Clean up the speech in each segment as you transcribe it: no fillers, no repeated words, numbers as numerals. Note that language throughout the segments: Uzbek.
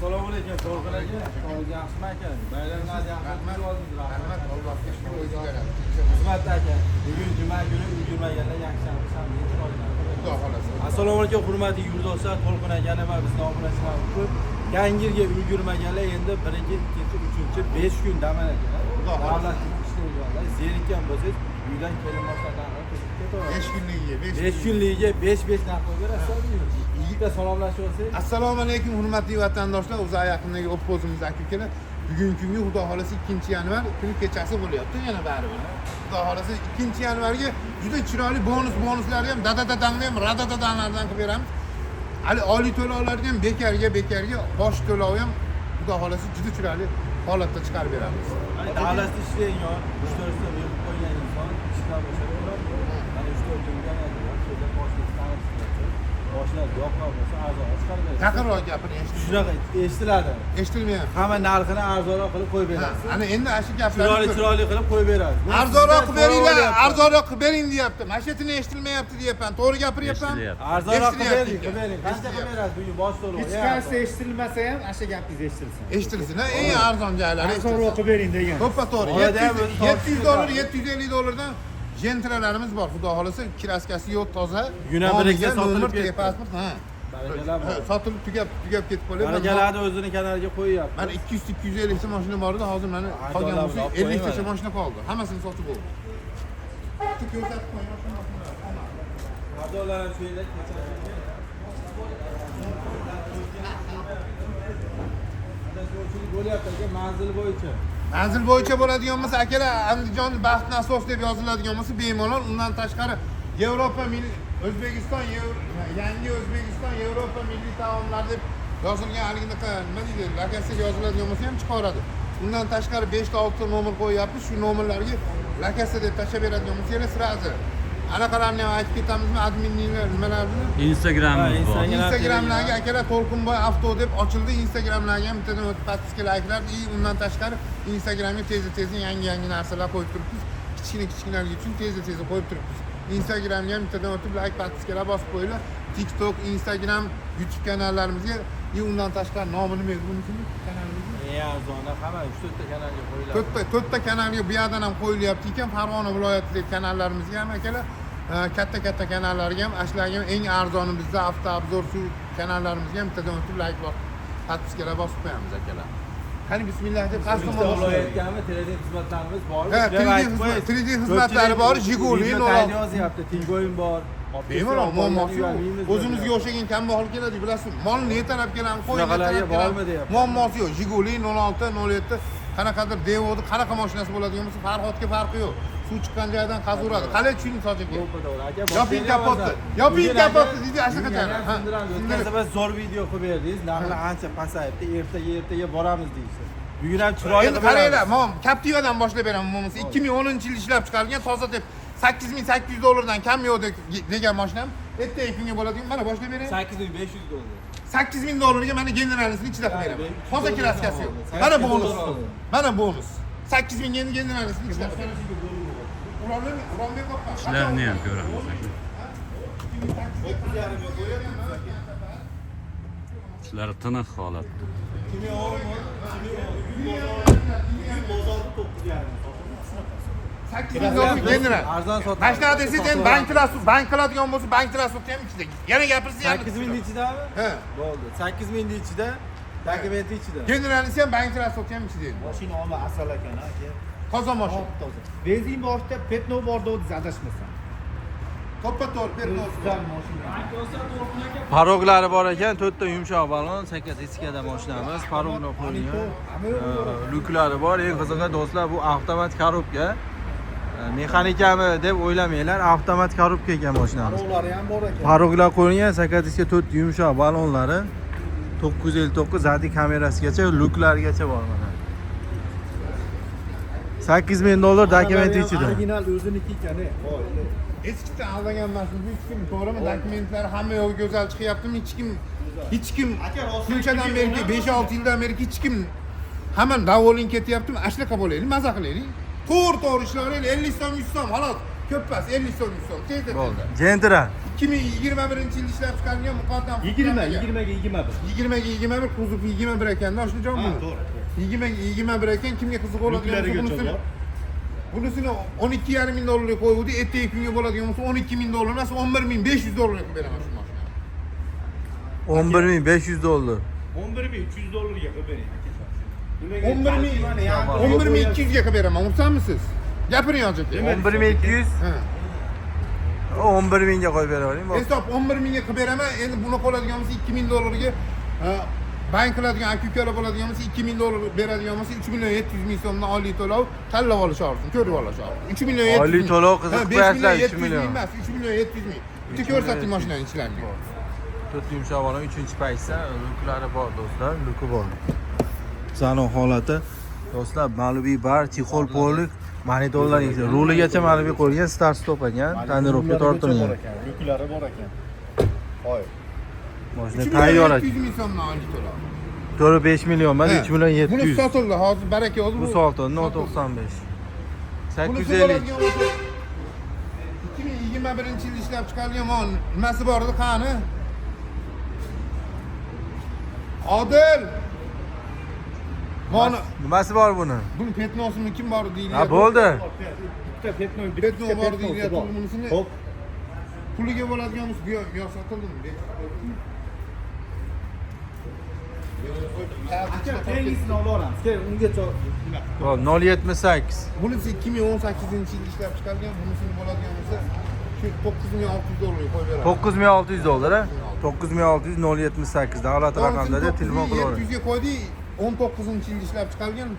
Assalomu alaykum, To'lqin aka. Sog'ligingiz yaxshimi, aka? Bayramlar yaxshi Rahmat. o'tkazib oldingiz, Rahmat, Allohga shukur, o'zi beradi. Xizmatda aka. Bugun juma kuni ulgurmaganlar yakshanba, shanba chiroyli. Xudo xohlasa. Assalomu alaykum, hurmatli yurtdoshlar, To'lqin akani va bizni obunachilarimiz ko'p. Yangi yilga ulgurmaganlar endi 1, 2, 3, 5 kun dam aka. Xudo xohlasa. Davlat ishlaydiganlar zerikkan bo'lsangiz, uydan kelin boshlardan turib ketaveradi. 5 kunligiga, 5 5 kunligiga 5-5 narx qo'yib berasiz. Yigitlar, salomlashib olsak. Assalomu alaykum, hurmatli vatandoshlar. O'zi yaqindagi obxozimiz aka ukalar. Bugungi kunga, Xudo xohlasa, 2-yanvar kuni kechasi bo'lyapti yana baribir. Xudo xohlasa, 2-yanvarga juda chiroyli bonus, bonuslarni ham, dada dadangni ham, rada dadanglardan qilib beramiz. Hali oliy to'lovlarni ham bekarga bekarga, bosh to'lovi ham, Xudo xohlasa, juda chiroyli holatda chiqarib beramiz. Davlatda ishlaydigan 3-4 so'm yig'ib qo'ygan inson ishdan bo'shab turadi. Mana 3-4 imkoniyati bor. Shu yerda boshini boshlar yoqqan bo'lsa, arzonroq chiqarib berasiz. Yaqinroq gapiring, eshitilmayapti. Shunaqa eshitiladi. Eshitilmayapti. Hamma narxini arzonroq qilib qo'yib berasiz. Ana endi ana shu gaplarni Chiroyli ko'r. Chiroyli qilib qo'yib berasiz. Arzonroq qilib beringlar, So'rayapti. Arzonroq qilib bering deyapti. Mana shu yerni eshitilmayapti deyapman. To'g'ri gapiryapman. Eshitilyapti. Arzonroq qilib bering, Eshitilyapti. qilib bering. Qancha qilib berasiz bugun bosh to'lov? Hech qaysi eshitilmasa ham, ana gapingiz eshitilsin. Eshitilsin, ha, eng arzon joylari Arzonroq eshitilsin. qilib bering degan. To'ppa to'g'ri. Bolada ham o'zi 700 tortishib dollar, ketadi. 750 dollardan Gentralarimiz bor. Xudo xohlasa, краска si yo'q, toza. Bugun ham birikka Nomiga sotilib nomer, ketdi. pasport, ha. Barakalar Ha, bor. sotilib tugab tugab ketib qolyapti. Barakalarni o'zini kanaliga qo'yyapti. Mana 200 250 ta mashina bor edi, hozir mana qolgan Arzonlab bo'lsa olib 50 tacha qo'ying. Mashina qoldi. Hammasini sotib bo'ldi. Bitta ko'rsatib qo'ying, mashinalarni. Arzonlar ham shu yerda kecha. Adashuvchilik bo'lyapti, aka, manzil bo'yicha. Manzil bo'yicha bo'ladigan bo'lsa, akalar, Andijon Baxt nasos deb yoziladigan bo'lsa, bemalol. Undan tashqari Yevropa milliy O'zbekiston yangi O'zbekiston Yevropa milliy taomlari deb yozilgan haliginaqa, nima deydi, lokatsiyaga yoziladigan bo'lsa ham chiqaveradi. Undan tashqari 5 ta 6 ta nomer qo'yyapmiz. Shu nomerlarga lokatsiya deb tashlab beradigan bo'lsa, сразу. Anaqalarni ham aytib ketamizmi, adminlar nimalarni? Instagramimiz Ha, bor. Instagram. Instagramlarga, akalar, To'lqinboy avto deb ochildi. Instagramlarga ham bittadan o'tib подписка, layklar и undan tashqari Instagramga tezda tezda yangi yangi narsalar qo'yib turibmiz. Kichkina kichkinalar uchun tezda tezda qo'yib turibmiz. Instagramga ham bittadan o'tib layk, подписка lar bosib qo'yinglar. TikTok, Instagram, YouTube kanallarimizga и undan tashqari nomi nima edi bunisini kanalimizni? Eng arzoni hamma 3-4 ta kanalga qo'yiladi. To'rtta, to'rtta kanalga bu yoqdan ham qo'yilyapti ekan. Farg'ona viloyatidagi kanallarimizga ham, akalar, katta katta kanallarga ham, ashlarga ham eng arzoni bizda avtoobzor, shu kanallarimizga ham bittadan o'tib layk bosib, подписка lar bosib qo'yamiz, akalar. Qani, bismillah deb qaysi O'zbekiston tomondan boshlaylik? viloyatgami 3D xizmatlarimiz bor. Ha, 3D xizmatlari bor, Jiguli, nol yozyapti, Tingoyim bor. Bemalol, muammosi yo'q. O'zimizga o'xshagan kambag'al keladi, bilasizmi? Molni ertalab kelamiz, qo'yni Shunaqalarga ertalab kelamiz. Bormi deyapti. Muammosi yo'q. Jiguli 06, 07, qanaqadir Devoni qanaqa mashinasi bo'ladigan bo'lsa, Farhodga farqi yo'q. Suv chiqqan joydan qazaveradi. Qalay tushunding, Soch aka? To'g'ri, aka. Yoping kapotni. Yoping kapotni deydi, ashnaqa qachon. Ha, O'tgan safar zo'r video qilib berdingiz, narxlar ancha pasayibdi, ertaga ertaga boramiz deysiz. Bugun ham chiroyli Endi qilib qaranglar, beramiz. mom Captiva'dan boshlab beraman bo'lmasa, 2010-yil ishlab chiqarilgan, toza deb 8800 dollardan kam yo'q degan mashinam ertangi kunga bo'ladigan, mana boshlab bering. 8500 dollar. 8000 dollarga mana generalisini ichida qilib beraman. Toza, краска si yo'q. Mana bonus. Mana bonus. 8000 endi generalisini ichida qilib beraman. Urolmay, urolmay qo'rqma. Ishlarini ham ko'ramiz, aka. Ishlari tiniq holatda. 2010 bozorda 9,5. 8000 dollar general. Arzon sotadi. Mana shunaqa desangiz, endi bank transfer, bank qiladigan bo'lsa, bank transferni ham ichida. Yana gapirsa, yana 8000 ichidami? Ha. Bo'ldi. 8000 ichida, dokumenti ichida. Generalisi ham, bank transferni ham ichida endi. Mashina olma, asal ekan, aka. Toza mashina. Top toza. Benzin boshida пятно bor dedingiz, adashmasam. To'ppa to'g'ri, пятно si. Tuzam mashina. Порог lari bor ekan, to'rtta yumshoq balon, sakkiz eskada mashinamiz, порог lar qo'yilgan. Lyuklari bor. Eng qizig'i, do'stlar, bu avtomat korobka. Mexanikami deb o'ylamanglar, avtomat korobka ekan mashinamiz. Порог lari ham bor ekan. Порог lar qo'yilgan, sakkiz to'rt yumshoq balonlari, 959 задний kamerasigacha, lyuklargacha bor mana. 8000 dollar, dokument ichida. Original o'ziniki ekan, e. Voy. Eskidan aldagan emasmiz hech kim, to'g'rimi? Dokumentlari hamma yo'g'i go'zal chiqyaptimi? Hech kim, hech kim shunchadan beriki, 5-6 yildan beri hech kim, hamma доволен ketyaptimi? Ana shunaqa bo'laylik, maza qilaylik. To'g'ri, to'g'ri ishlayveraylik. 50 so'm, 100 so'm, xolos. Ko'p emas, 50 so'm, 100 so'm. Tez tez. Bo'ldi. Gentra. 2021-yil ishlab chiqarilgan muqaddam 20 20 ga 21. 20 ga 21 kuzov 21 ekanda oshnajoni Ha, buni. to'g'ri. 20 ga 21 ekan kimga qiziq bo'ladigan Yuklariga bo'lsa bor. Bunisini 12,5 ming dollarga qo'yuvdi. Ertagi kunga bo'ladigan bo'lsa 12 ming dollar emas, 11,500 dollarga qilib beraman shu mashinani. 11 500 dollar. 11 300 dollarga qilib bering aka. 11 ming 11 200 ga qilib beraman. Xursandmisiz? Gapiring hozir aka. 11 200. Ha. 11 mingga qo'yib beravering. Bo'pti. Hisob 11 mingga qilib beraman. Endi buni qoladigan bo'lsa 2 ming dollarga bank qiladigan aka ukalar bo'ladigan bo'lsa 2 ming dollar beradigan bo'lsa 3 million 700 ming so'mdan oylik to'lov tanlab olish orzu, ko'rib olish orzu. 3 million 700 Oylik ming. to'lov qiziq Ha, 5 qo'yasizlar, million 3 700 million. ming emas, 3 million 700 ming. Bitta ko'rsating mashinani ichlarini. To'rt yumshoq balon 3 paytsa luklari bor do'stlar, luki bor. Salon holati do'stlar, Malibu bar, чехол полик, monitorlar, ruligacha Malibu qo'yilgan, start stop ekan, tonirovka tortilgan. Yuklari bor ekan. Voy. Mashina 3 tayyor million ekan. 700 ming so'mdan oylik to'lov. To'g'ri 5 million emas, 3 million Buni 700. sotildi hozir, baraka hozir. Bu sotildi 0.95. Bunisi 850. bo'ladigan bo'lsa 2021 yil ishlab chiqarilgan mon nimasi bor edi qani? Odil. Moni Nimasi bor buni? buni пятно simi kim bor deyiladi. Ha, bo'ldi. Bitta пятно, Пятно bor deyilyapti bunisini. Xo'p. Puliga bo'ladigan bo'lsa bu yoq sotildimi? Aka, keyingisini olaveramiz. Keyin ungacha nima qilib Hop, 0.78. Bunisi 2018 yil ishlab chiqarilgan, bunisini bo'ladigan bo'lsa shu 9600 dollarga qo'yib beraman. 9600 dollar, a? 9600 0.78 davlat raqamida telefon qilaveradi. 700 ga qo'ydik, 19 yil ishlab chiqarilgan.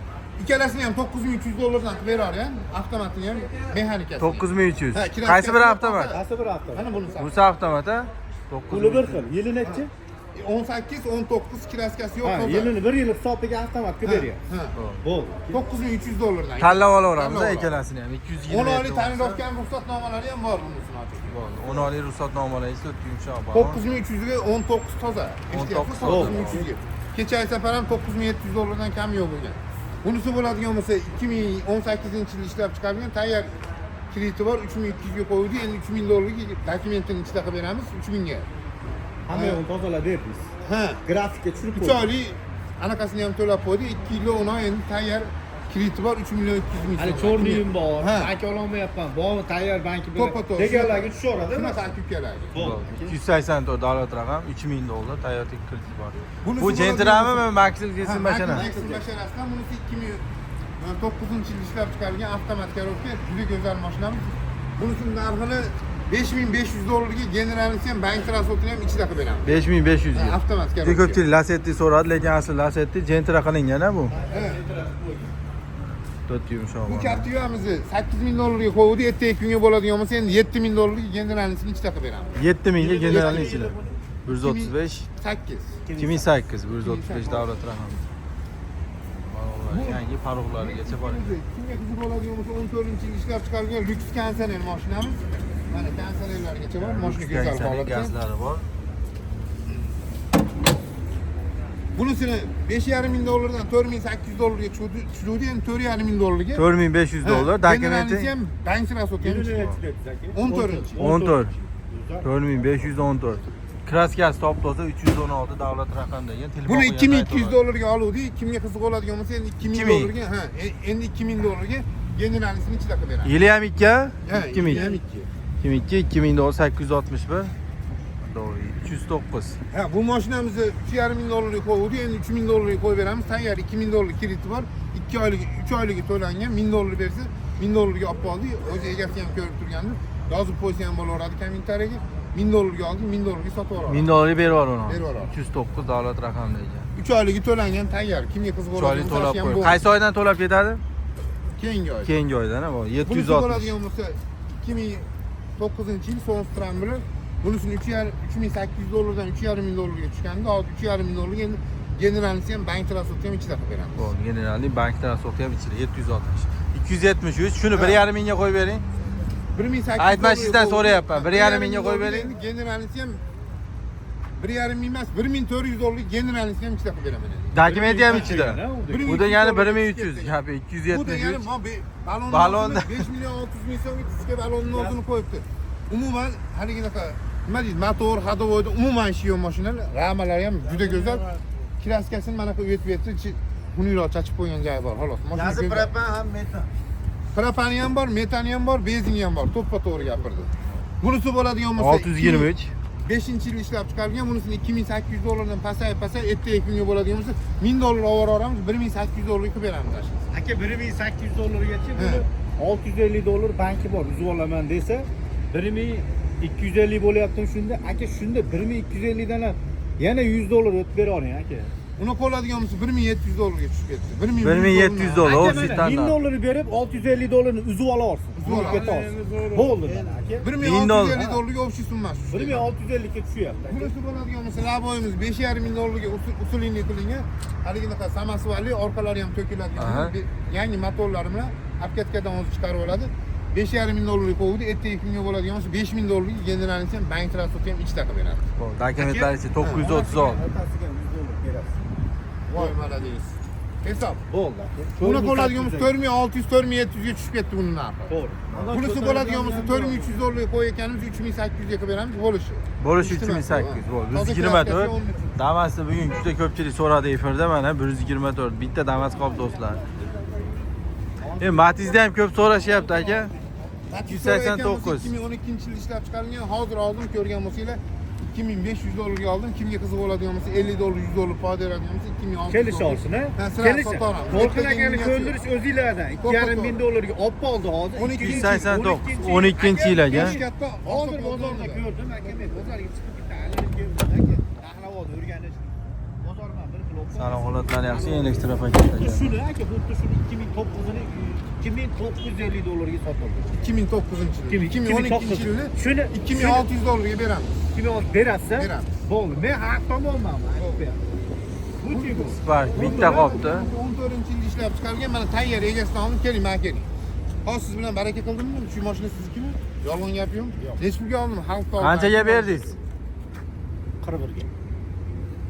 Ikkalasini ham 9300 dollardan qilib berar ya, avtomatini ham, mexanikasini. 9300. Ha, kirasi Qaysi biri avtomat? Qaysi biri avtomat? Mana bunisi. Bunisi avtomat, a? Puli bir xil. Yili nechi? 18, 19 краска si yo'q. Ha, toza. yilini bir yil hisobiga avtomat qilib beryapti. Ha. Bo'ldi. 9300 dollardan. Tanlab olaveramiz Tanlab ikkalasini ham. 220. 10 oylik tonirovka ham ruxsatnomalari ham bor bunisini hozir. Bo'ldi. 10 oylik ruxsatnomalari to'rt yumshoq balon. 9300 ga 19 toza. 19 9300 ga. Kecha safar ham 9700 dollardan kam yo'q bo'lgan. Bunisi bo'ladigan bo'lsa 2018 yil ishlab chiqarilgan tayyor krediti bor 3200 ga qo'ydik. Endi 3000 dollarga dokumentini ichida qilib beramiz 3000 ga. Hamma yo'g'ini tozalab berdingiz. Ha. Grafikka tushirib 3 qo'ydik. oylik anaqasini ham to'lab qo'ydik. 2 yil 10 oy endi tayyor krediti bor 3 million 200 ming Hali so'm. чёрный yim bor. Ha. Bank ololmayapman. Bormi tayyor banki bilan. To'ppa-to'g'ri. Deganlarga tushaveradi. Shunaqa aka ukalarga. Bo'ldi. 284 davlat raqam 3000 dollar tayyor kredit bor. Bunisi Bu Gentrami, bo'ladigan Maxil Jason mashina? Maxil mashinasidan bunisi 2009 yil ishlab chiqarilgan avtomat коробка, juda go'zal mashinamiz. Bunisini narxini 5500 dollarga generalisi ham, bank расход ini ham ichida qilib beramiz. 5500 Ha, ga. avtomat Juda коробка. ko'pchilik Lacetti so'radi, lekin asli Lacetti Gentra qilingan a bu. Ha. To'rt yumshoq. Bu balon. Captiva'mizni 8000 dollarga qo'ydik, ertagi kunga bo'ladigan bo'lsa endi 7000 dollarga generalisini ichida qilib beramiz. 7000 ga generalni ichida. 135 8. 2008 135 davlat raqami. Balonlar yangi paroklargacha bor ekan. Kimga qiziq bo'ladigan bo'lsa 14 yil ishlab chiqarilgan lyuks konditsioner mashinamiz. Mana konditsionerlargacha bor, mashina go'zal Konditsioner holatda. Gazlari bor. Bunisini 5,5 ming dollardan 4800 dollarga tushiruvdi, endi 4,5 ming dollarga. 4500 dollar dokumenti. Generalisi ham, bank расход i ham Yilini ichida. nechi dedingiz aka? 14. 14. 4514. Краска si top toza 316 davlat raqam degan telefon. Buni qilgan 2200 aytaveradi. dollarga oluvdik. Kimga qiziq bo'ladigan bo'lsa endi 2000 2000. dollarga, ha, endi 2000 dollarga generalisini ichida qilib beramiz. Yili ham 2, Ha, 2000. yili ham 2. 2002 2000 dollar 861. Doğru 309. Ha, bu mashinamizni 3,5 ming dollarga qo'yuvdik, endi 3000 dollarga qo'yib beramiz. Tayyor 2000 dollar krediti bor. 2 oylik, 3 oyligi to'langan, 1000 dollar bersa, 1000 dollarga olib qoldik. O'zi egasi ham ko'rib turgandir. Yozib qo'ysa ham bo'laveradi kommentariyaga. 1000 dollarga oldik, 1000 dollarga sotib yuboramiz. 1000 dollarga berib yubor uni. Berib yuboramiz. 309 davlat raqamda ekan. 3 oyligi to'langan, tayyor. Kimga qiziq 3 bo'ladigan oylik bo'lsa, to'lab shu ham qo'y. bonus. Qaysi oydan to'lab ketadi? Keyingi oy. Keyingi oydan, ha, bu Bunisi 760. bo'ladigan bo'lsa 2009 yil Sonos Scrambler. Bunisini 3,5 3800 dollardan 3,5 ming dollarga tushganda, hozir 3,5 ming dollarga endi generalisi ham, bank расход i ham ichida qilib beramiz. Bo'ldi, generalniy bank расход i ham ichida 760. 273 shuni 1,5 mingga qo'yib bering. 1800 Aytmashingizdan dollarga so'rayapman. qo'yib- 1,5 mingga qo'yib bering. Endi generalisi ham 1,5 ming emas, 1400 dollarlik generalisi ham ichida qilib beraman endi. Dokumenti ham ichida. 1300 Bu degani dollarga 1300, ketdi. gapi Bu degani 273. ma balonni Balonni- 5 million 600 ming so'mga tiska balonni o'zini qo'yibdi. Umuman haligidaqa Nima deydi, motor, ходовойda umuman ishi yo'q mashinalar. Ramalari ham juda go'zal. Краска sini mana bu yetib yetdi, xunukroq chachib qo'ygan joyi bor, xolos. Mashina Gazi go'zal. Propan ham metan. Propani ham bor, metani ham bor, benzini ham bor. To'ppa to'g'ri gapirdi. Bunisi bo'ladigan bo'lsa 623. 5 yil ishlab chiqarilgan, bunisini 2800 dollardan pasayib pasayib ertaga kunga bo'ladigan bo'lsa, 1000 dollar olib yuboramiz, 1800 dollarga qilib beramiz mana shuni. Aka, 1800 dollargacha buni 650 dollar banki bor, uzib olaman desa, 1250 bo'lyapti shunda. Aka, shunda 1250 dan ham yana 100 dollar o'tib bera oling, aka. Uni qo'ladigan bo'lsa 1700 dollarga tushib ketdi. 1700 dollar, Aka, общий mana 1000 standart. Dollarni berib 650 dollarni uzib ola olsin. Uzib Uzib ola keta olsin. Bo'ldi mana, aka. 1650 dollarga общий summasi tushdi. 1650 ga tushyapti, aka. Bunisi bo'ladigan bo'lsa, лобовой imiz 5,5 ming dollarga усиление qilingan. Haliginaqa самосвал li, orqalari ham to'kiladigan. Yangi motorlari bilan обкатка dan o'zi chiqarib oladi. 5,5 ming dollarga qo'ydi, ertaga kunga bo'ladigan bo'lsa 5 ming dollarga генеральный ham, bank расчет ham ikkita qilib beradi. Dokumentlar ichi 936. Otasiga 100 dollar berasiz. Voy, молодец. Hisob. Bo'ldi, aka. Buni qo'ladigan bo'lsa 4600, 4700 ga tushib ketdi buning narxi. To'g'ri. Bunisi bo'ladigan bo'lsa 4300 dollarga qo'yayotganimiz 3800 ga qilib beramiz bo'lishi. Bo'lishi 3800 bo'ldi. 124. Damasni bugun juda ko'pchilik so'radi efirda, mana 124 bitta Damas qolib, do'stlar. E, Matizda ham ko'p so'rashyapti, aka. 289. 2012 yil ishlab chiqarilgan, hozir oldim, ko'rgan bo'lsanglar 2500 dollarga oldim. Kimga qiziq bo'ladigan bo'lsa 50 dollar, 100 dollar foyda beradigan bo'lsa 2600 Kelisha olsin, ha? Ha, sira Kelisha. sotaveramiz. To'lqin akani Ertaga ko'ndirish o'zinglardan. 2,5 ming dollarga olib qoldi hozir. 289, 12 yil aka. Besh katta Hozir bozorda ko'rdim, aka, men bozorga chiqib bitta aylanib keldim, aka. Dahlavod o'rganish. Bozorman bir xil olib qoldim. Salon holatlari yaxshi, elektropaket Xuddi aka. shuni, aka, xuddi shuni 2009-ni 2950 dollarga sotildi. 2009 yil. 2012 yilni Shuni 2600 dollarga beramiz. 2600 berasiz? Beramiz. Bo'ldi. Men haq tomonman. Bu-chi bu? Spark bitta qolibdi. 14 yilda ishlab chiqarilgan, mana tayyor egasidan oldim, keling, mana keling. Hozir siz bilan baraka qildimmi? Shu mashina siznikimi? Yolg'on gap yo'q. Nechi pulga oldim? Xalq oldi. Qanchaga berdingiz? 41 ga.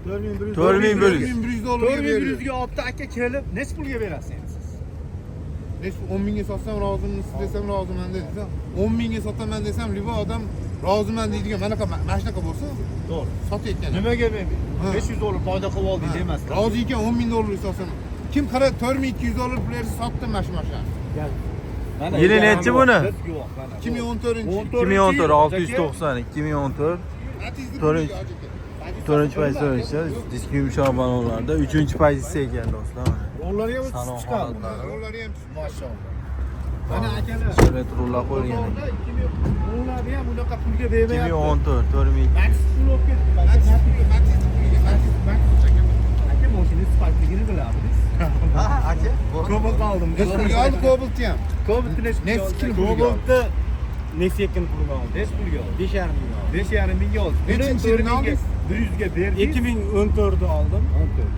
4100. 4100 dollarga 4100 berdim. ga olibdi, aka, kelib nechi pulga berasiz endi siz? Nechi 10 mingga sotsam rozimisiz desam roziman dedi. 10 mingga sotaman desam, любой odam roziman deydigan manaqa mana shunaqa bo'lsa, To'g'ri. sotayotgan. Nimaga men Ha. 500 dollar foyda qilib oldik demasdan. Rozi ekan 10 ming dollarga sotsam. Kim qara 4200 dollar pul bersa sotdim mana shu mashinani. Mana Yili ega nechi ham buni? biz guvoh, mana. 2014 2014 690 2014 Matizni To'rtinchi. pulga aka. 4 pozitsiya, disk yumshoq balonlarda 3 pozitsiya ekan, do'stlar, mana. Rollarga ham Salon chiqadi. holatlari. Rollari ham tushib. Mashalloh. Mana akalar. Surat rullar qo'yilgan. Bozorda 2010 ham bunaqa pulga bermayapti. 2014 4000. Matiz pul olib ketdi. Matiz puli, Matizni puliga, Matiz, Matiz aka. Aka, mashina sifatligini bilamidingiz? Ha, aka. Cobalt oldim. Nechi pulga oldi Cobaltni ham? Cobaltni nechi pulga Nechi oldi? kilo pulga oldi? Cobaltni Nesiyakin pulga oldim. Nechi pulga oldi? 5,5 mingga oldim. 5,5 mingga oldi. Buni Nechinchi yilini 4000 ga, oldingiz? 100 ga berdik. 2014 oldim. 14.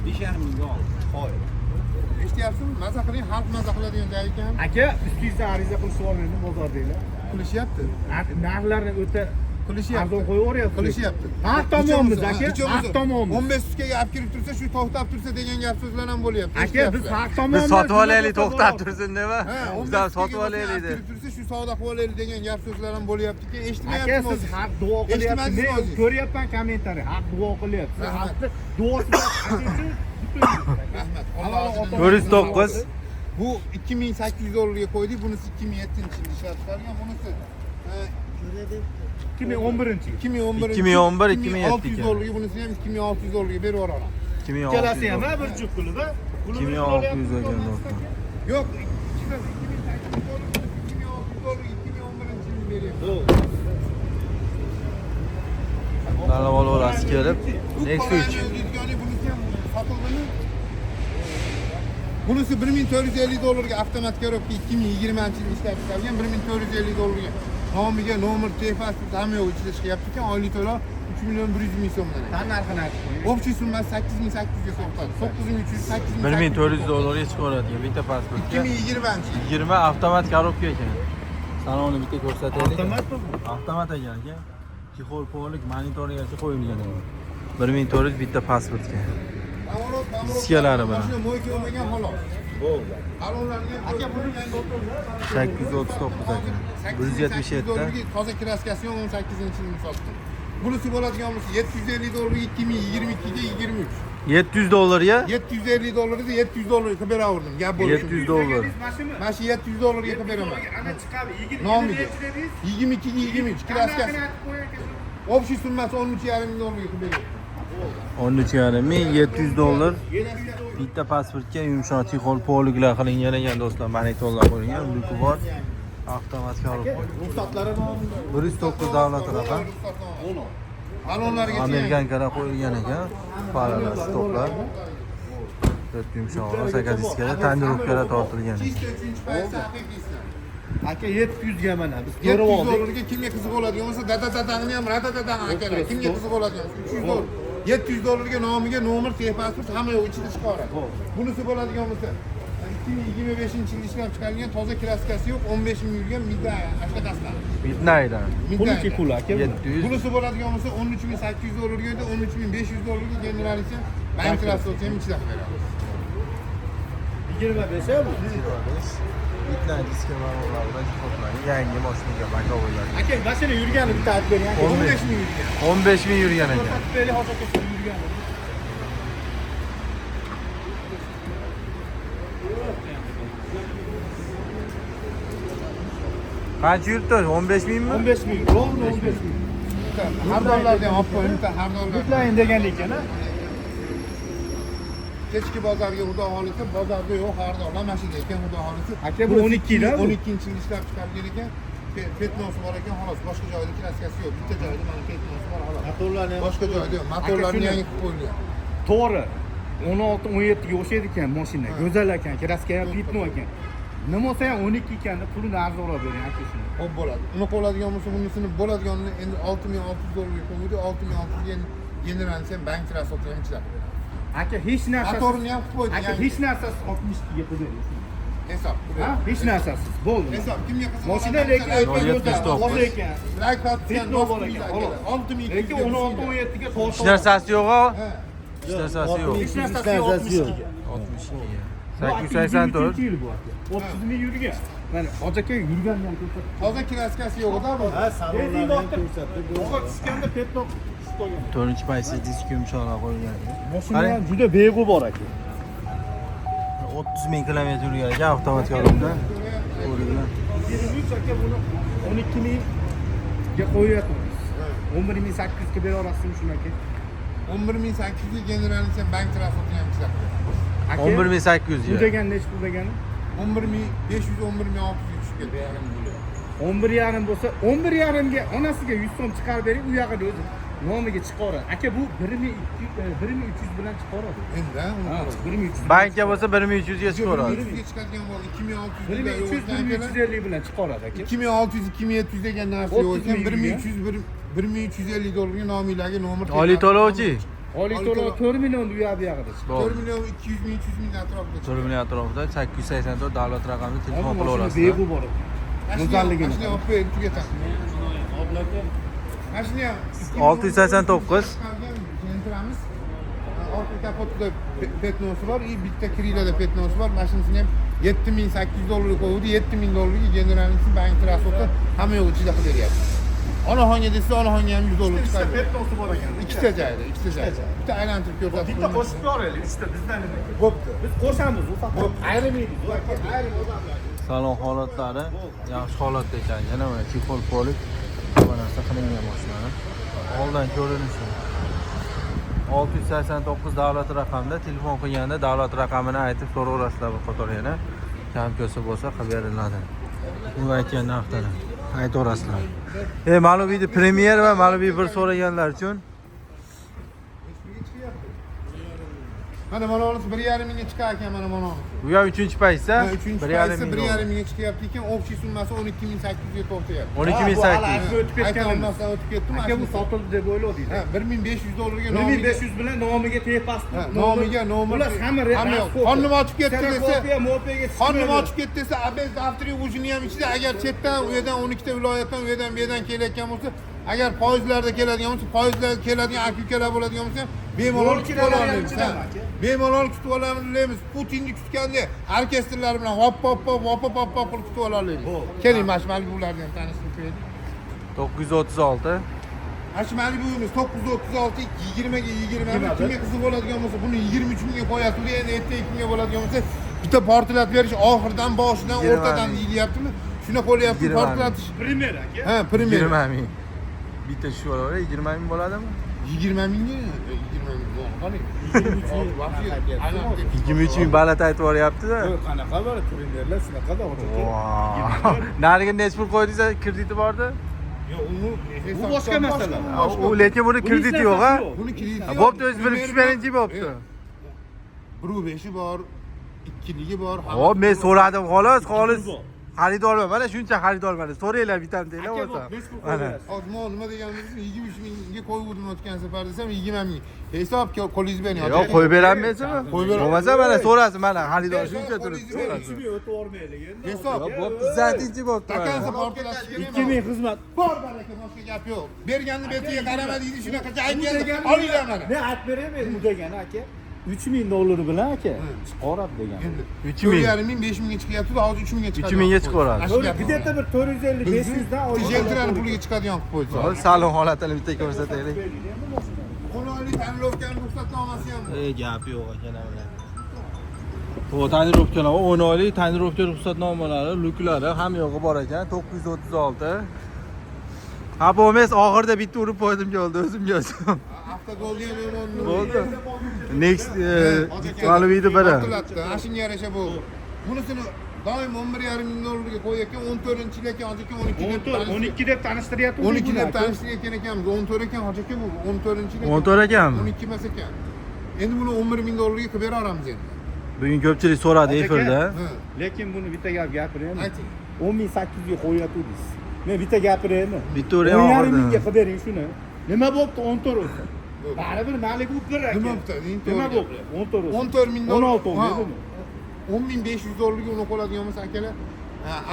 5,5 mingga oldim. Qoyil. Eshityapsizmi? Maza qiling, xalq maza qiladigan joy ekan. Aka, ustingizdan ariza qilishib olmaydi bozordagilar. Qilishyapti. Narxlarni o'ta Qilishyapti. arzon qo'yib yuboryapti. Qilishyapti. Haq tomonmiz, aka, haq tomonmiz. 15 sutkaga olib kirib tursa, shu to'xtab tursa degan gap so'zlar ham bo'lyapti. Aka, biz Eshityapsizlar. haq tomonmiz. Biz sotib olaylik, Nima to'xtab bo'lsa tursin dema. Ha, Biz 15 ham sotib sutkaga olaylik olib deb. kirib tursa, shu savdo qilib olaylik degan gap so'zlar ham bo'lyaptiki, Aka, eshitmayapsizmi? siz haq duo qilyapsiz. Eshitmadingizmi Men o'zingiz? ko'ryapman kommentariy. Haq duo qilyapsiz. Rahmat. Haqni duosi bilan Rahmat. Alloh o'zidan 409. Bu 2800 dollarga qo'ydik, bunisi 2007 yilda ishlab chiqarilgan, bunisi 2011 yil. 2011 2011, 2007 2600 dollarga, bunisini ham 2600 dollarga berib yuboraman. 2600. Ikkalasi ham ha, bir juft pulida. 2600 ekan, do'stlar. Yo'q, 2800 dollar, 2600 dollar 2011 yilda beryapman. Tanlab olaverasiz kelib. Bu Nexus 3. parani o'zingizga bunisi ham sotildimi? Bunisi 1450 dollarga avtomat коробка 2020 yilda ishlab chiqarilgan 1450 dollarga. Nomiga nomer, texpasport hamma yo'q ichida chiqyapti ekan. Oylik to'lov 3 million 100 ming so'mdan ekan. Tan narxini aytib qo'ying. Общий summasi 8800 ga to'xtadi. 9300 8800. 1400 dollarga chiqaveradigan bitta pasportga. 2020 yil. 20 avtomat коробка ekan. Salonni bitta ko'rsataylik. Avtomatmi bu? Avtomat ekan, aka. Чехол полик monitorigacha qo'yilgan ekan. 1400 bitta pasportga. Поворот, поворот. Diskalari bilan. Mashina мойка bo'lmagan xolos. Bo'ldi. Balonlarni ham Aka buni 839 ekan. 177 ta. Toza kraskasi yo'q, 18-yilni sotdim. Bunisi bo'ladigan bo'lsa 750 dollarga 2022 ga 23. 700 dollarga 750 dollarga 700 dollarga qilib beraverdim. Gap bo'lishi. 700 dollar. Mana shu 700 dollarga qilib beraman. Ana chiqadi. 20 Nomiga. dedingiz? 22 ga 23 kraskasi. Общий summasi 13,5 ming dollarga qilib beryapman. 13,5 ming 700 dollar. Bitta pasportga yumshoq chexol poliklar qilingan ekan do'stlar, monitollar qo'yilgan, luki bor. Avtomat korobka. Ruxsatlari bormi? 109 davlat raqam. Balonlarga Amerikankalar qo'yilgan ekan. Faralar, stoplar. To'rt yumshoq, sakadiskada tonirovkalar tortilgan ekan. Чисто 3-paytda haqiqiysiz. Aka 700 ga mana biz 700 ko'rib oldik. dollarga kimga qiziq bo'ladigan bo'lsa, dada dadangni ham rada dadang akalar. Kimga qiziq bo'ladigan bo'lsa 300 dollar. 700 dollarga nomiga nomer, texpasport hamma yo'q ichida chiqaradi. Bunisi bo'ladigan bo'lsa 2025-yil ishlab chiqarilgan toza kraskasi yo'q, 15 ming yurgan Midnight ashqadasdan. Midnight'dan. Puliki pul aka buni. 700 Bunisi bo'ladigan bo'lsa 13800 dollarga edi, 13500 dollarga generalisi bank rassosi ham ichida qilib beramiz. 25 a bu. Midnight diska balonlar bilan jihozlangan yangi mashinaga bakovoylar. Aka mashina yurgani bitta aytib bering aka. 15 ming yurgan. 15 ming yurgan ekan. Ko'rsatib bering hozir aka yurgani. Qancha yuribdi? 15 mingmi? 15 ming, ровно 15 ming. Har dollardan olib qo'ying, bitta har dollardan. Yuklayın degan ekan a. Kechki bozorga xudo xolisa, bozorda yo'q xaridorlar mana shu ekan xudo xolisa. Aka, bu 12 da bu. 12-yil ishlab chiqarilgan ekan. Petnosi bor ekan xolos, boshqa joyda kraskasi yo'q. Bitta joyda mana petnosi bor xolos. Motorlarni ham Boshqa joyda yo'q. Motorlarni shuni- yangi qilib qo'yilgan. To'g'ri. 16 17 ga o'xshaydi ekan mashina. Go'zal ekan, kraska ham pitno ekan. Nima bo'lsa ham 12 ekanda pulini arzonroq bering aka shuni. Xo'p bo'ladi. Uni qo'ladigan bo'lsa, bunisini bo'ladiganini endi 6600 dollarga qo'ydi, 6600 ga endi generalisi ham bank rasotini ham ichida qilib beradi. Aka hech narsasi Motorini ham qilib qo'ydi. Aka yangi. hech narsasiz 62 ga qilib bering. Hisob. Ha? Hech narsasiz. Bo'ldi. Hisob kimga qiziq? Mashina lekin 0.79. toza ekan. Like patgan Petno bor ekan, xolos. 6200 Lekin 16 17 ga Hech narsasi yo'q-a? Ha. Hech narsasi yo'q. Hech narsasi yo'q 62 ga. 62 ga. Bu aka 884. 23 yil bu aka. 30 ming yurgan. Mana hoji aka yurganini ham ko'rsatdi. Toza kraskasi yo'q-da bu. Ha, salonlarni ham ko'rsatdi. Og'ir tushganda petno tushib qolgan. 4 paysi disk yumshoqlar qo'yilgan ekan. Mashina ham juda beg'ubor aka. 30 ming kilometr yurgan ekan avtomat korobka. Qo'li bilan. 23 aka buni 12 mingga qo'yyapmiz. 11800 ga bera olasizmi shuni aka? 11800 ga generalisi ham bank rasotini ham ichida qilib beradi. Aka, 11800 bu ga. degan nechi pul degani? 11500 11600 ga tushib ketdi. 11,5 bo'lsa, 11,5 ga onasiga 100 so'm chiqarib bering, u yog'ida o'zi nomiga chiqaradi. Aka bu 1200 bilan chiqaradi. Endi ha, uni Ha, 1300. Bankka bo'lsa 1300 ga chiqaradi. 1300 ga chiqadigan bo'ldi. 2600 1300 1350 bilan chiqaradi aka. 2600 2700 degan narsa yo'q 30 ekan. ming 1300 1350 dollarga nominglarga nomer. Oliy to'lovchi. Oliy to'lov 4 million u yoq bu yog'ida chiqadi. 4 million 200 ming 300 ming atrofida 4 million atrofida 884 davlat raqamli telefon Mashina qilaverasizlar. beg'ubor. Go'zalligini. Mashina olib qo'ying, tugatamiz. Mashina ham 689. Entramiz. Orqa kapotida petnosi bor, и bitta krilada petnosi bor. Mashinasini ham 7800 dollarga qo'ydi, 7000 dollarga generalisi bank rasoti hamma yo'q ichida qilib beryapti. Onaxonga desa, onaxonga ham 100 dollar Ikkita chiqadi. petnosi bor ekan. Ikkita joyda, ikkita joyda. Bitta aylantirib ko'rsatib. Bitta qo'shib ko'raylik, uchta bizdan nima? Bo'pti. Biz qo'shamiz, u faqat ayrimaymiz. U aka ayrim odamlar. Salon holatlari yaxshi holatda ekan. Yana mana chexol polik hamma narsa qilingan mashinani. Oldan ko'rinishi. 689 davlat raqamida telefon qilganda davlat raqamini aytib so'raverasizlar bir qator yana. Kam ko'sa bo'lsa qilib beriladi. U aytgan narxdan aytaverasizlar. Malibu Premier va Malibu 1 so'raganlar uchun Mana mana unisi 1,5 mingga chiqar ekan mana mana unisi. bu ham 3-paytsa Uchinchi 1,5 paytsa ming. 1,5 mingga chiqyapti ekan, общий summasi 12800 ga to'xtayapti. 12800. O'tib Ayta ketgan. olmasdan o'tib ketdim. Aka bu sotildi deb o'yladik. Ha, 1500 dollarga nomiga 1500 bilan nomiga tepasdi. Ha, nomiga nomer. Xullas hamma Hamma yo'q. Qornim ochib ketdi desa, mopiyaga qornim ochib ketdi desa, обед завтрак ужин i ham ichida. Agar chetdan, u yerdan 12 ta viloyatdan, u yerdan bu yerdan kelayotgan bo'lsa, agar poyezdlarda keladigan bo'lsa, poyezdlarda keladigan aka ukalar bo'ladigan bo'lsa, bemalol Yo'l kutib kiralari ham olamiz. ichidami Ha. aka? Bemalol kutib olamiz. Putinni kutganda orkestrlar bilan hop hop hop hop hop hop qilib kutib ola olamiz. Keling, mana shu Malibularni ham tanishtirib qo'yaylik. 936. Mana shu Malibuimiz 936 20 ga 20. Kimga qiziq bo'ladigan bo'lsa, buni 23 mingga qo'yasiz, endi ertaga kimga bo'ladigan bo'lsa, bitta portlatib berish oxiridan, boshidan, o'rtadan deyilyaptimi? Shuni qo'lyapti portlatish. Premier aka. Ha, premier. 20 ming. Bitta shu bo'laver, 20 ming bo'ladimi? 20 mingga 20 ming qarang. 23 ming balat aytib yuboryapti-da. Yo'q, qanaqa bor premierlar shunaqa-da hoji aka. Nariga necha pul qo'ydingiz krediti bordi? Yo'q, uni Bu boshqa masala. U lekin buni krediti yo'q, ha? Buni krediti yo'q. Bo'pti, o'zi bilib tushmaninchi bo'pti. 1.5 bor, 2ligi bor. Hop, men so'radim xolos, xolis. Xaridorman, mana shuncha xaridorman. So'ranglar bitam deylar Aka, bo'lsa. necha pul Mana. qo'yasiz? Hozir men nima deganimizni 23 mingga qo'yuvdim o'tgan safar desam 20 ming. Hisob qo'lingiz bering. Yo'q, qo'yib berolmaysizmi? Qo'yib beraman. Bo'lmasa mana so'rasin, mana xaridor shuncha turibdi. So'rasin. 3 ming o'tib yubormaylik endi. Hisob. Yo'q, bo'pti, zatinchi bo'pti. Takansa portlatish kerak. 2000 xizmat. Bor baraka, boshqa gap yo'q. Berganni betiga qarama deydi, shunaqa aytganda olinglar mana. Men aytib beraymi u degani aka? 3000 dollar bilan aka chiqaradi degan. Endi 3000. 4,5 ming, 5 mingga chiqyapti, hozir 3 mingga chiqadi. 3 mingga chiqaveradi. Где-то bir 450 500 dan oylik. Jentrani puliga chiqadigan qilib qo'ysa. Hozir salon holatini bitta ko'rsataylik. Qulonli tanilovkani ruxsatnomasi ham bor. Gap yo'q ekan ular. Bu tonirovkalar 10 oylik tonirovka ruxsatnomalari, luklari hamma yo'g'i bor ekan. 936. Ha, bu emas, oxirida bitta urib qo'ydim keldi o'zimga o'zim. Avtogolga ham o'n Bo'ldi. Next Malibu'ni biri. Ana shunga yarasha bu. Bunisini doim 11,5 ming dollarga qo'yayotgan 14-yil ekan, hozir 12 deb 14 12 deb tanishtiryapti. 12 deb tanishtirayotgan ekanmiz. 14 ekan, hozir bu 14-yil. 14 ekanmi? 12 emas ekan. Endi buni 11 ming dollarga qilib bera olamiz endi. Bugun ko'pchilik so'radi Aka. efirda. Ha. Lekin buni bitta gap gapiraymi? Ayting. 10800 ga qo'yatdingiz. Men bitta gapiraymi? Bitta uring 10,5 oxirida. mingga qilib bering shuni. Nima bo'pti 14 o'zi? Baribir Malibu bir aka. Nima bo'pti? Nima bo'pti? 14 o'zi. 14 ming dollar. 16 olmaydimi? 10,500 dollarga uni qo'ladigan bo'lsa akalar,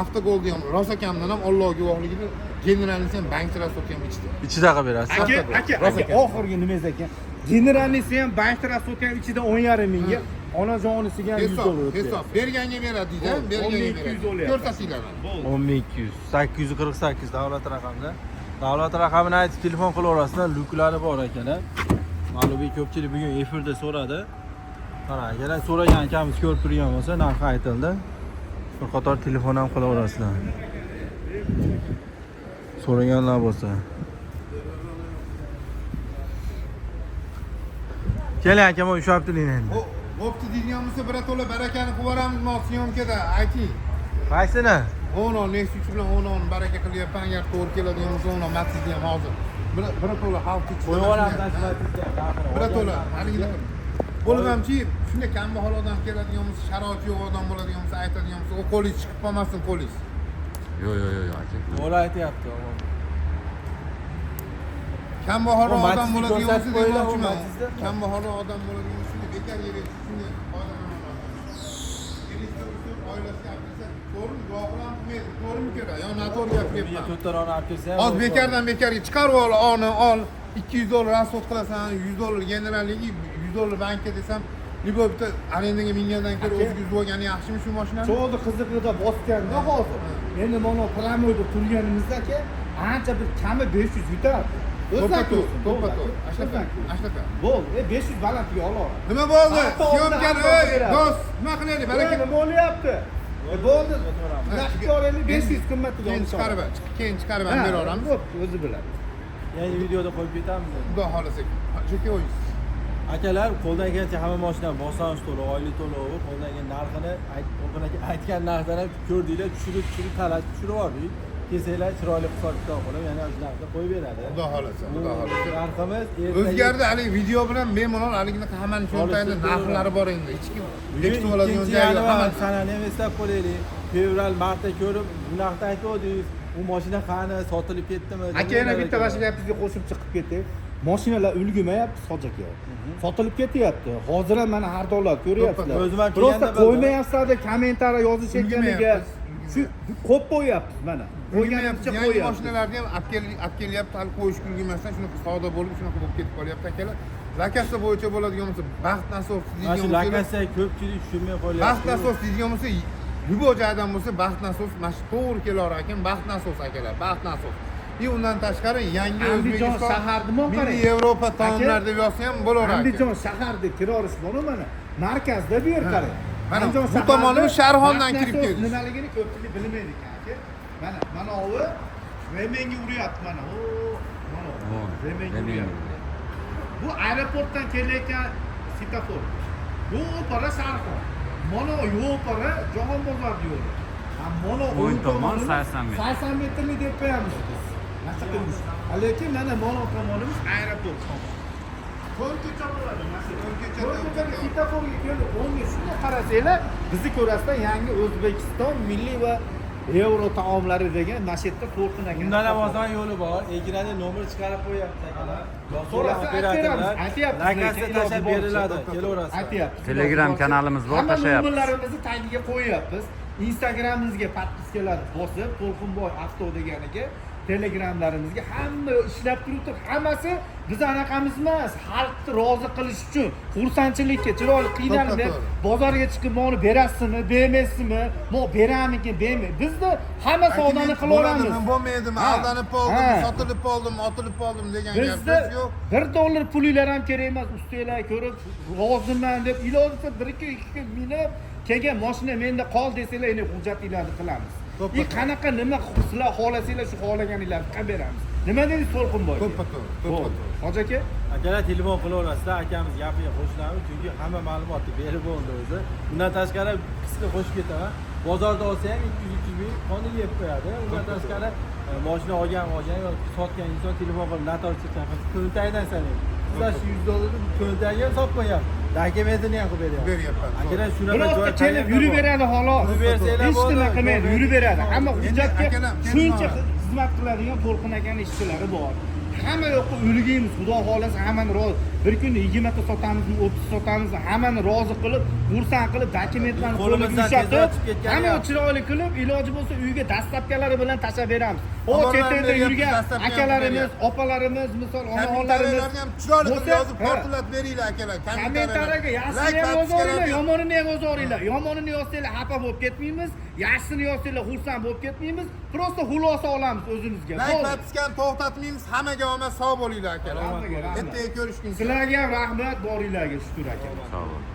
avtogolni ham rosa kamdan ham Alloh guvohligida generalnisi ham bank rasxodga ham ichdi. Ichida qilib berasiz. Aka, aka, Rosa aka, oxirgi nimangiz ekan? Generalnisi ham bank rasxodga ham ichida 10,5 mingga, onajonisiga ham 100 Hisob, dollar o'tdi. hisob. Berganga beradi deydi, Bo'ldi, berganga 10,200 beradi. o'lyapti. Ko'rsatinglar mana. 10200 848 davlat raqamida. Davlat raqamini aytib telefon qilaverasizlar, luklari bor ekan. Malibu ko'pchilik bugun efirda so'radi. Mana akalar so'ragan akamiz ko'rib turgan bo'lsa, narxi aytildi. Bir qator telefon ham qilaverasizlar. So'raganlar bo'lsa. Keling akam, ushlab turing endi. Bo'pti deydigan bo'lsa, birato'la barakani qilib yuboramiz syomkada, ayting. Qaysini? 10 Next 3 bilan 10 baraka qilyapman, agar to'g'ri keladigan bo'lsa 10 Matizni ham hozir. Birato'la xalq ichida. Qo'yib yuboramiz. Birato'la haligini qilib. Bo'lib hamchi shunday kambag'al odam keladigan bo'lsa, sharoiti yo'q odam bo'ladigan bo'lsa, aytadigan bo'lsa, u qo'lingiz chiqib qolmasin qo'lingiz. Yo'q, yo'q, yo'q, aka. To'g'ri aytyapti. Kambag'al O odam Matiz'ni bo'ladigan bo'lsa ko'rsatib qo'yinglar, o demoqchiman. Matiz'ni. Kambag'al odam bo'ladigan bo'lsa, shunday bekor yerga shunday foydalanolmaydi. Oilasiga olib kelsa, to'g'rimi? Guvohlar ham qilmaydi, to'g'rimi kerak? Yo noto'g'ri gapiryapman. To'rtta roni olib kelsa ham. Hozir bekardan bekarga chiqarib ol, oni ol, 200 dollar rasxod qilasan, 100 dollar generalligi, 100 dollar bankka desam, libo bitta arendaga mingandan ko'ra o'ziga uzib olgani yaxshimi shu mashinani? Cho'g'ni qiziqida bosganda hozir. Endi mana pramoyda turganimizda aka, ancha bir kami 500 yutardi. To'ppa to'g'ri, to'ppa to'g'ri. Ashlata, ashlata. Bo'ldi, 500 balandga olaveradi. Nima bo'ldi? Avto Syomkani, avto ey, beradi. do'st, nima qilaylik? Baraka. Nima bo'lyapti? Bo'ldi. Naqd olaylik 500 qimmatiga Keyin olib chiqarib, keyin chiqarib ham beraveramiz. Bo'pti, o'zi biladi. Yangi videoda qo'yib ketamiz. Xudo xohlasa. Chunki o'yinsiz. Akalar qo'ldan kelgancha hamma mashina boshlang'ich to'lov, oylik to'lovi, qo'ldan kelgan narxini aytgan narxdan ham ko'rdinglar, tushirib tushirib talashib tushirib yubordik. Kelsanglar chiroyli hisob kitob qilib, yana o'sha narxda qo'yib beradi. Xudo xohlasa, xudo xohlasa. Narximiz ertaga O'zgardi haligi video bilan bemalol haligini hammani cho'ntagida narxlari bor endi. Hech kim bekitib oladigan ikkinchi joyi yo'q. yanvar Hammasi. sanani ham eslab qo'yaylik. Fevral, martda ko'rib, bu narxda aytuvdingiz, u mashina qani, sotilib ketdimi? Aka, yana bitta boshqa gapingizga qo'shimcha qilib ketay. Mashinalar ulgurmayapti hoji aka. Sotilib ketyapti. Hozir ham mana har dollar ko'ryapsizlar. O'zim ham Просто kelganda bildim. qo'ymayapsizlar kommentariy yozishayotganiga. Shu qo'yib qo'yapmiz mana. Qo'yganimizcha Yangi qo'yapmiz. mashinalarni ham olib kelyapti, hali qo'yishga ulgurmasdan shunaqa savdo bo'lib, shunaqa bo'lib ketib qolyapti akalar. Lakassa bo'yicha bo'ladigan bo'lsa, baxt nasos Mana shu deydigan bo'lsa, lakassa ko'pchilik tushunmay qolyapti. baxt nasos deydigan bo'lsa, любой joydan bo'lsa baxt nasos mana shu to'g'ri kelar ekan, baxt nasos akalar, baxt nasos. И undan tashqari yangi Andijon O'zbekiston shaharni mon qarang. milliy Yevropa taomlari Aka, deb yozsa ham bo'laveradi. Andijon shaharda kiroverish boru mana markazda bu yer qarang. Mana Andijon bu shaharda tomonimiz Sharxondan baxt kirib nasos keldik. Nimaligini ko'pchilik bilmaydi ekan aka. Mana mana ovi remenga uryapti mana. O, mana O, remenga remenga uryapti. Bu aeroportdan kelayotgan svetofor. Yo'para Sharxon. Mana yo'para Jahon bozor yo'li. Ha, mana O'ng tomon tomonimiz 80 metr. 80 metrli deb qo'yamiz biz. Mana qilamiz. Lekin mana mana tomonimiz aeroport tomon. To'rtgacha bo'ladi mana shu. To'rtgacha, To'rtgacha svetoforga kelib, o'ngga shunday qarasanglar, bizni ko'rasizlar yangi O'zbekiston milliy va yevro taomlari degan mana shu yerda to'lqin aka. Undan ham oson yo'li bor. Ekranda nomer chiqarib qo'yapmiz akalar. So'rasa Operatorlar aytyapmiz, lakassa lekin tashlab iloji boricha. beriladi. Kelaverasizlar. Aytyapmiz. Telegram kanalimiz bor, Hamma tashlayapmiz. nomerlarimizni tagiga qo'yyapmiz. Instagramimizga подписка lar bosib, To'lqinboy avto deganiga Telegramlarimizga hamma ishlab turibdi. Hammasi biz anaqamiz emas, xalqni rozi qilish uchun, xursandchilikka chiroyli qiynalib To'ppa to'g'ri. bozorga chiqib molni berasizmi, bermaysizmi? Mol beramikin, bermay. Bizda hamma savdoni qila olamiz. Bo'ladimi, bo'lmaydimi, Ha, aldanib qoldim, ha. sotilib qoldim, otilib qoldim degan Bizda gap yo'q. $1 pulinglar ham kerak emas, ustinglar ko'rib roziman deb iloji bo'lsa 1 kun 2 kun minib kelgan mashina menda qol desanglar, endi hujjatinglarni qilamiz. To'ppa И qanaqa nima sizlar xohlasanglar shu xohlaganinglarni qilib beramiz. Nima dedingiz To'lqinboy? To'ppa to'g'ri, to'ppa to'g'ri. Hoji aka, Akalar telefon qilaverasizlar, akamiz gapiga qo'shilamiz, chunki hamma ma'lumotni berib bo'ldi o'zi. Undan tashqari qisqa qo'shib ketaman. Bozorda olsa ham 200-300 ming qoni yeb qo'yadi. Undan tashqari mashina olgan yoki sotgan inson telefon qilib notariusga chaqirsa, cho'ntagidan sanaydi. Sizlar shu $100 ni cho'ntagiga ham solib qo'yapti. Dokumentini ham qilib beryapti. Beryapman. Akalar shunaqa birorta joy kelib qayerda yurib bor? beradi xolos. Yurib bersanglar Hech bo'ldi. nima qilmaydi, yurib beradi. Hamma Endi hujjatga akalar, shuncha kelin xizmat qiladigan To'lqin akani ishchilari bor. Hamma yoqqa ulgaymiz, xudo xohlasa hammani rozi. Bir kunda 20 ta sotamizmi, 30 sotamizmi, hammani rozi qilib, xursand qilib, dokumentlarni qo'liga Qo'limizdan ushatib, tezroq chiqib ketgani hamma yaxshi. chiroyli qilib, iloji bo'lsa uyga dastavkalari bilan tashlab beramiz. O Tovarlarni chet elda beryapmiz, yurgan dastavka ham akalarimiz, beryapmiz. opalarimiz, misol onaxonlarimiz Kommentariyalarni ham chiroyli qilib bo'lsa, yozib, ha. portlatib beringlar akalar. Kommentariyaga yaxshini ham yozaveringlar, yomonini ham yozaveringlar. Yomonini yozsanglar xafa bo'lib ketmaymiz, yaxshisini yozsanglar xursand bo'lib ketmaymiz. Просто xulosa olamiz o'zimizga. Like Bo'ldi. подписка ni to'xtatmaymiz. Hammaga omad, sog' bo'linglar akalar. Hammaga rahmat. Ertaga ko'rishguncha. Sizlarga ham rahmat, boringlarga shukur aka. Sog' bo'ling.